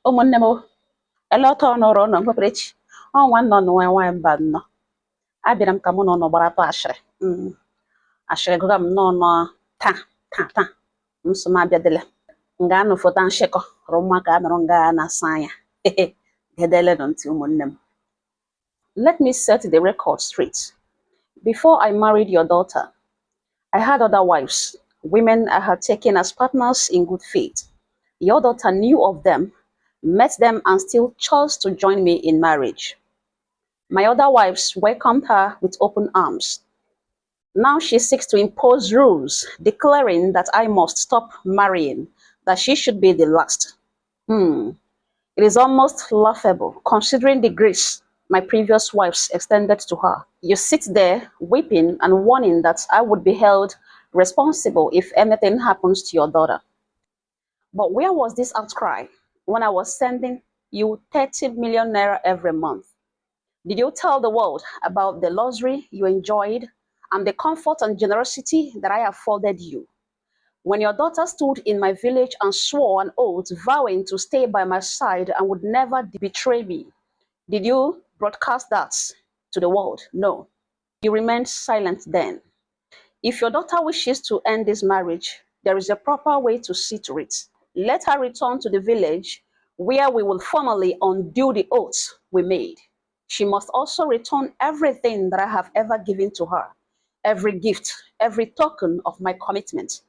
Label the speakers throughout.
Speaker 1: Ụmụnne m, ele ọtọ nọrọ ụnọ mkpeperechi ọnwa nnọ nụ nwa nwaanyị mba nnọ. Abịara m ka mụ na ụnụ gbara atọ ashịrị. Ashịrị gụga m nnọọ nọ taa taa taa m so m abịadele nga anụ foto nshịkọ hụrụ mma ka a nọrọ nga a na-asa anya gedelenụ ntị. Ụmụnne m, let me set the record straight. Before I married your daughter, I had other wives, women I had taken as partners in good faith. Your daughter knew of them, met them, and still chose to join me in marriage. My other wives welcomed her with open arms. Now she seeks to impose rules, declaring that I must stop marrying, that she should be the last. It is almost laughable, considering the grace my previous wives extended to her. You sit there weeping and warning that I would be held responsible if anything happens to your daughter. But where was this outcry when I was sending you 30 million naira every month? Did you tell the world about the luxury you enjoyed and the comfort and generosity that I afforded you? When your daughter stood in my village and swore an oath vowing to stay by my side and would never betray me, did you broadcast that to the world? No. You remained silent then. If your daughter wishes to end this marriage, there is a proper way to see to it. Let her return to the village, where we will formally undo the oaths we made. She must also return everything that I have ever given to her, every gift, every token of my commitment.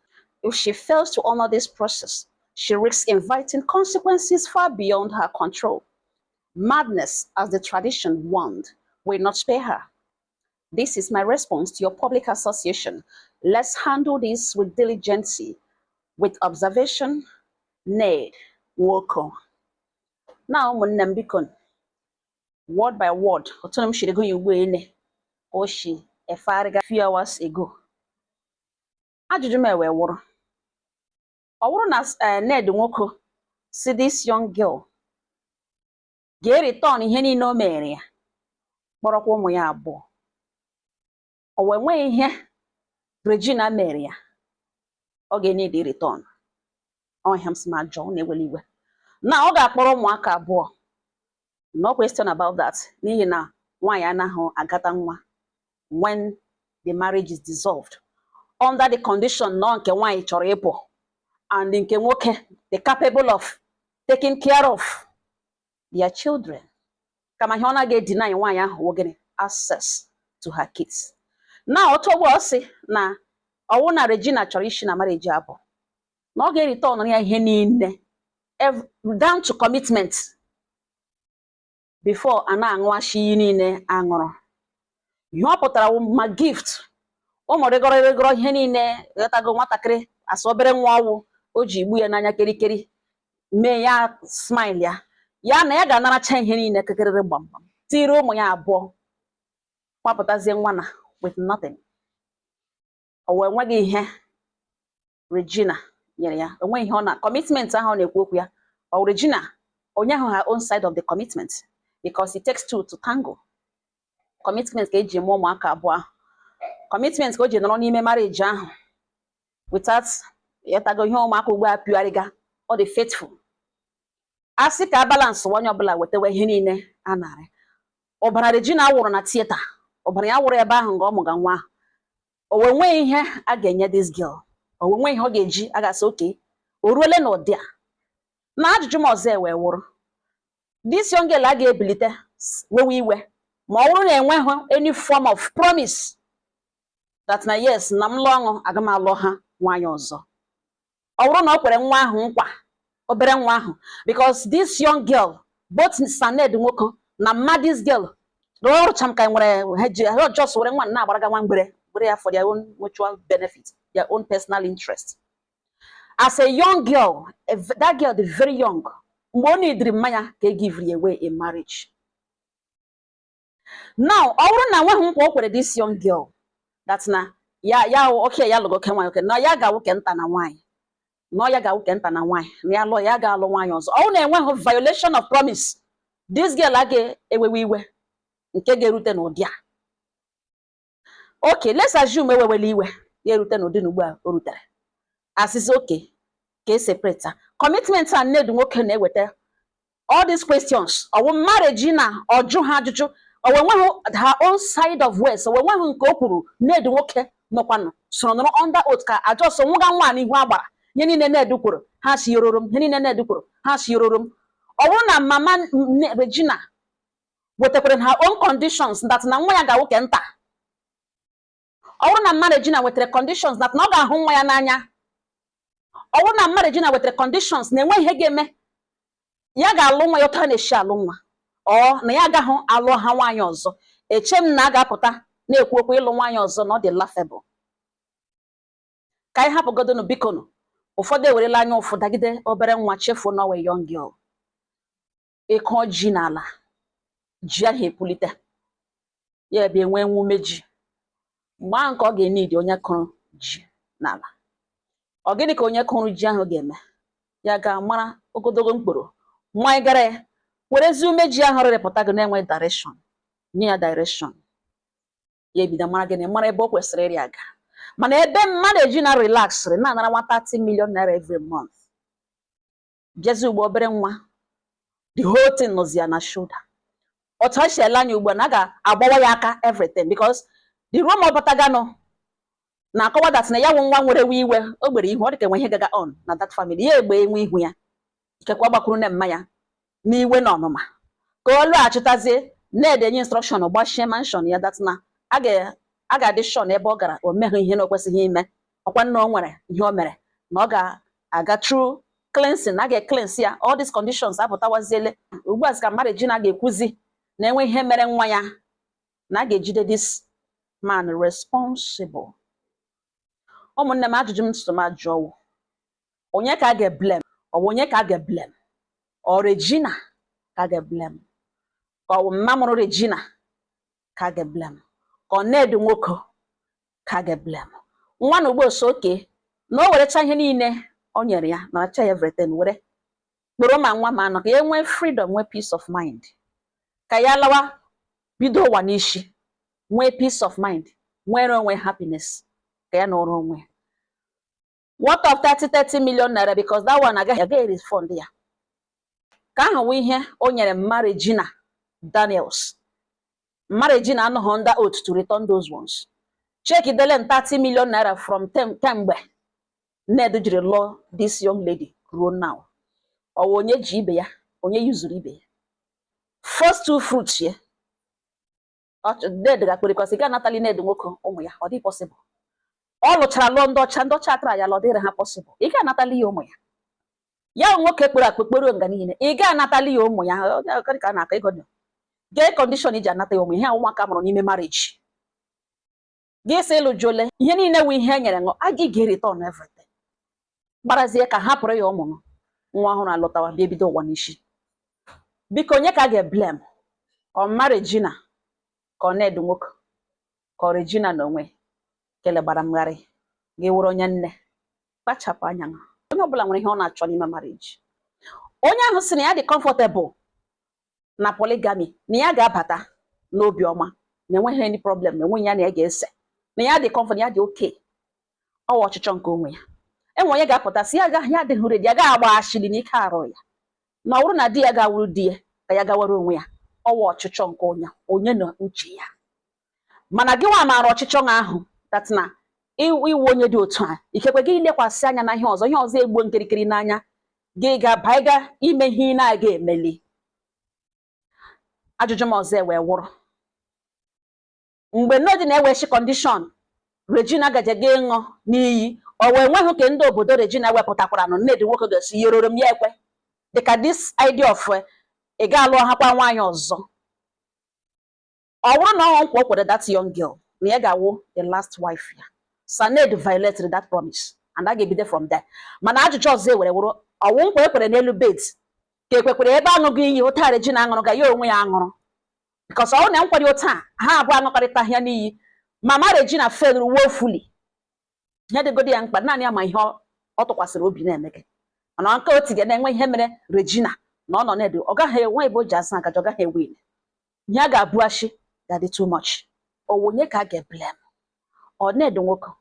Speaker 1: If she fails to honor this process, she risks inviting consequences far beyond her control. Madness, as the tradition warned, will not spare her. This is my response to your public association. Let's handle this with diligence, with observation. Ned Nwoko. Na ụmụnne m, biko, word by word, otu m shiri go ya ugbu ene o shi efegharịga few hours ago. Ajụjụ m ewe wụrụ, ọ bụrụ na Ned Nwoko si this young girl ga-return ihe niile o mere ya, kpọrọkwa ụmụ ya abụọ, o wee nweghị ihe Regina mere ya ọ ga-need return? Ọhịa m si ma jụọ na-eweli iwe na ọ ga-akpọrọ ụmụaka abụọ, no question about that, n'ihi na nwaanyị anaghị agata nwa when the marriage is dissolved under the condition nọ nke nwaanyị chọrọ ịpụ and nke nwoke the capable of taking care of their children. Kama ihe ọ naghị edeny nwaanyị ahụ wụ gịnị? Access to her kids. Na otu ọgbọ ọ sị na ọwụ na Regina chọrọ isi na marriage abụ na ọ ga-ereturn ya ihe niile, down to commitment, before a na-aṅụ achị iyi niile aṅụrụ. Ihe ọ pụtara wụ ma gift, ụmụ rịgọrọ rịgọrọ, ihe niile ghọtago nwatakịrị asa obere nwa ọwụ o ji gbu ya n'anya kirikiri mee ya smile ya ya na ya ga-anaracha ihe niile kekịrịrị gbamgbam tiri ụmụ ya abụọ, kwapụtazie nwa na with nothing. O wee nweghị ihe Regina nyere ya, onweghị ihe ọ na commitment ahụ ọ na-ekwu okwu ya. Ọ Regina onye ahụ her own side of the commitment, because it takes two to tango. Commitment ka eji eme ụmụaka abụọ ahụ, commitment ka o ji nọrọ n'ime marriage ahụ without yatago ihe ụmụaka ugbu a pịgharịga. Ọ dị faithful. A sị ka balance, onye ọbụla wetawa ihe niile a narị ọbara Regina wụrụ na theatre, ọbara ya wụrụ ebe ahụ nga ọ mụga nwa ahụ. O wee nwee ihe a ga-enye this girl, o wee nwee ihe ọ ga-eji a ga-asị oke o ruole n'ụdị a. Na ajụjụ m ọzọ ewe wụrụ, this young girl a ga-ebilite wewe iwe ma ọ bụrụ na enweghị any form of promise that na yes, na m lụọ ọṅụ, aga m alụ ha nwaanyị ọzọ? Ọ bụrụ na ọ kwere nwa ahụ nkwa, obere nwa ahụ, because this young girl, both Sir Ned Nwoko na mma this girl, rụrụcha m ka nwere ha ji ha just were nwa na-agbaraga nwa mgbere were ya for their own mutual benefit, their own personal interest. As a young girl, that girl dị very young mgbe ọ na-ediri mmanya ka e give ya away in marriage. Now, ọ bụrụ na nweghị nkwa o kwere this young girl that na ya ya oke ya lụgo oke nwaanyị, oke na ya ga-awụ ke nta na nwaanyị, na ọ ya ga-awụ ke nta na nwaanyị, na ya lụọ ya ga-alụ nwaanyị ọzọ, ọ bụrụ na enweghị violation of promise, this girl a ga-ewewe iwe nke ga-erute n'ụdị a? Okay, let's assume ewewela iwe ya erute n'ụdị na ugbu a o rutere asịsị oke ka e separate ha. Commitment a Ned Nwoke na-eweta All these questions, ọwụ mma Regina ọjụ ha ajụjụ, ọ wee nweghị her own side of words, o wee nweghị nke o kwuru. Ned nwoke nọkwanụ soro nọrọ under oath ka ajọsọ nwụga nwa n'ihu agbara. Ihe niile Ned kwuru, ha si yororo m. Ihe niile Ned kwuru, ha si yororo m. Ọ bụrụ na mama Regina wetakwara her own conditions that na nwa ya ga-awụ ke nta, ọ bụrụ na mma Regina wetara conditions that na ọ ga-ahụ nwa ya n'anya, ọ bụrụ na mma Regina wetara conditions na enweghị ihe ga-eme ya ga-alụ nwa ya otu a na-esi alụ nwa, ọ na ya agaghị alụ ha nwaanyị ọzọ, eche m na a ga-apụta na-ekwu okwu ịlụ nwaanyị ọzọ na ọ dị laughable. Ka anyị hapụgodonu, bikonu. Ụfọdụ ewerela anya ụfụ dagide obere nwa, chefuo na ọwa young girl. Ịkọ ji n'ala, ji ahụ epulite, ya ebe enwee nwume ji. Mgbe ahụ ka ọ ga-enidi onye kụrụ ji n'ala. Ọ gịnị ka onye kụrụ ji ahụ ga-eme? Ya ga-amara ogologo mkpụrụ mmanya gara ya werezi ume ji ahụ rịrịpụta gị na-enwe direction, nye ya direction, ya ebido mara gịnị, mara ebe o kwesịrị ịrị aga. Mana ebe mmadụ eji na relaxịrị na-anara nwa 30 million naira every month, bịazi ugbo obere nwa, the whole thing nọzi ya na shoulder. Otu ọ si ele anya ugbu a na a ga-agbawa ya aka everything, because the rumor bataganụ na-akọwa that na ya nwe nwa nwere iwe o gbere ihu, ọ dị ka enwe ihe gaga on na that family. Ya egbe enwe ihu ya, ikekwe ọ gbakwuru nne mma ya n'iwe na ọnụma ka ọ lọghachitazie. Ned enye instruction gbachie mansion ya that na a ga-adị sure na ebe ọ gara o meghị ihe na o kwesịghị ime. Ọkwa nna o nwere ihe o mere na ọ ga-aga through cleansing, na a ga-cleanse ya. All these conditions apụtawaziele ugbu a ka mmadụ ji na ga-ekwuzi na enwe ihe mere nwa ya, na a ga-ejide this man responsible. Ụmụnne m, ajụjụ m tụtụ m ajụọwụ, onye ka a ga-eblame? Ọ bụ onye ka a ga-eblame? Ọ Regina ka a ga-eblame, ka ọ bụ mma mụrụ Regina ka a ga-eblame, ka ọ Ned nwoke ka a ga-eblame? Nwa na ugbo so oke na o werecha ihe niile o nyere ya, naracha ya everything, were kpụrụ ma nwa ma anọ, ka ya nwee freedom, nwee peace of mind, ka ya lawa bido ụwa n'isi, nwee peace of mind, nwere onwe happiness, ka ya nọrọ onwe. What of 30 30 million naira? Because that one agaghị refund ya. Ka ahụ wụ ihe o nyere mma Regina Daniels. Mma Regina anọghị under oath to return those ones. Check delen 30 million naira from kemgbe Ned jiri lụọ this young lady ruo now. Ọ wụ onye ji ibe ya, onye yuzuru ibe ya? First two fruits ya. Ned ga-akpịrịkwasị ga natali Ned nwoke ụmụ ya, ọ dị possible? Ọ lụchara lụọ ndị ọcha, ndị ọcha atara ya, lọ dịrị ha possible. Ị ga-anatali ya ụmụ ya? Ya nwoke kpere akpekpere nga niile, ị ga-anatali ya ụmụ ya? Ọ ka a na-akọ ego dị gee condition iji anata ya ụmụ ihe ụmụaka mụrụ n'ime marriage gị. Sị ịlụjuole ihe niile wụ ihe e nyere ṅụ a, gị ga-return everything. Gbarazie ka hapụrụ ya ụmụ nwa ọhụrụ alụtawa, bịa ebido ụwa n'isi. Biko, onye ka a ga-eblame? Ọ mma Regina, ka ọ Ned nwoke, ka ọ Regina n'onwe kele gbara mgharị? Gị wụrụ onye nne, kpachapụ anya. Onye ọbụla nwere ihe ọ na-achọ n'ime marriage. Onye ahụ sị na ya dị comfortable na polygamy, na ya ga-abata n'obi ọma, na enweghị any problem, na enweghị ya na ya ga-ese, na ya dị comfort, ya dị okay, ọwa ọchịchọ nke onwe ya. Enwe onye ga-apụta sị ya agaghị, ya adịghị ready, ya gaghị agba ashịrị n'ike arụ ya, na ọ bụrụ na di ya ga-awụrụ di ya ka ya gawara onwe ya. Ọwa ọchịchọ nke onye onye na uche ya. Mana gị nwa maara ọchịchọ ahụ that na iwu onye dị otu a, ikekwe gị lekwasị anya na ihe ọzọ, ihe ọzọ egbuo nkirikiri n'anya gị, ga-aba ime ihe ị na-aga emeli. Ajụjụ m ọzọ wee wụrụ, mgbe Nnodi na-ewechi condition Regina gaje ga ịṅụ n'iyi, o wee nweghị ka ndị obodo Regina wepụtakwara nụ Nnedi nwoke ga-esi yororo m ya ekwe, dịka this idea of ị ga-alụ hakwa nwaanyị ọzọ. Ọ bụrụ na ọ nkwa o kwere that young girl na ya ga-awụ the last wife ya, Saned violated that promise and a ga-ebido from there. Mana ajụjụ ọzọ ewere wụrụ, ọwụ nkwa ekwere n'elu bed ka ekwekwere ebe aṅụghị iyi ụta Regina aṅụrụ ga ya onwe ya aṅụrụ? Because ọ na nkwari ụta ha abụọ aṅụkọrịta ya n'iyi, mama Regina failed woefully. Ihe dịgodi ya mkpa, naanị ya ma ihe ọ tụkwasịrị obi na-eme gị. Mana nke o tiga na-enwe ihe mere Regina na ọ nọ na-edo, ọ gaghị enwe ebe o ji asa akaja, ọ gaghị ewe ile ihe a ga-abụ achị ga-adị too much. Onye ka a ga-eblame? Ọ Ned nwoke,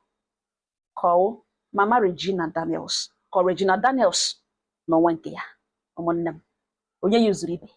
Speaker 1: ka ọ mama Regina Daniels, ka ọ Regina Daniels n'onwe nke ya? Ụmụnne m. Onye yuzuru ibe.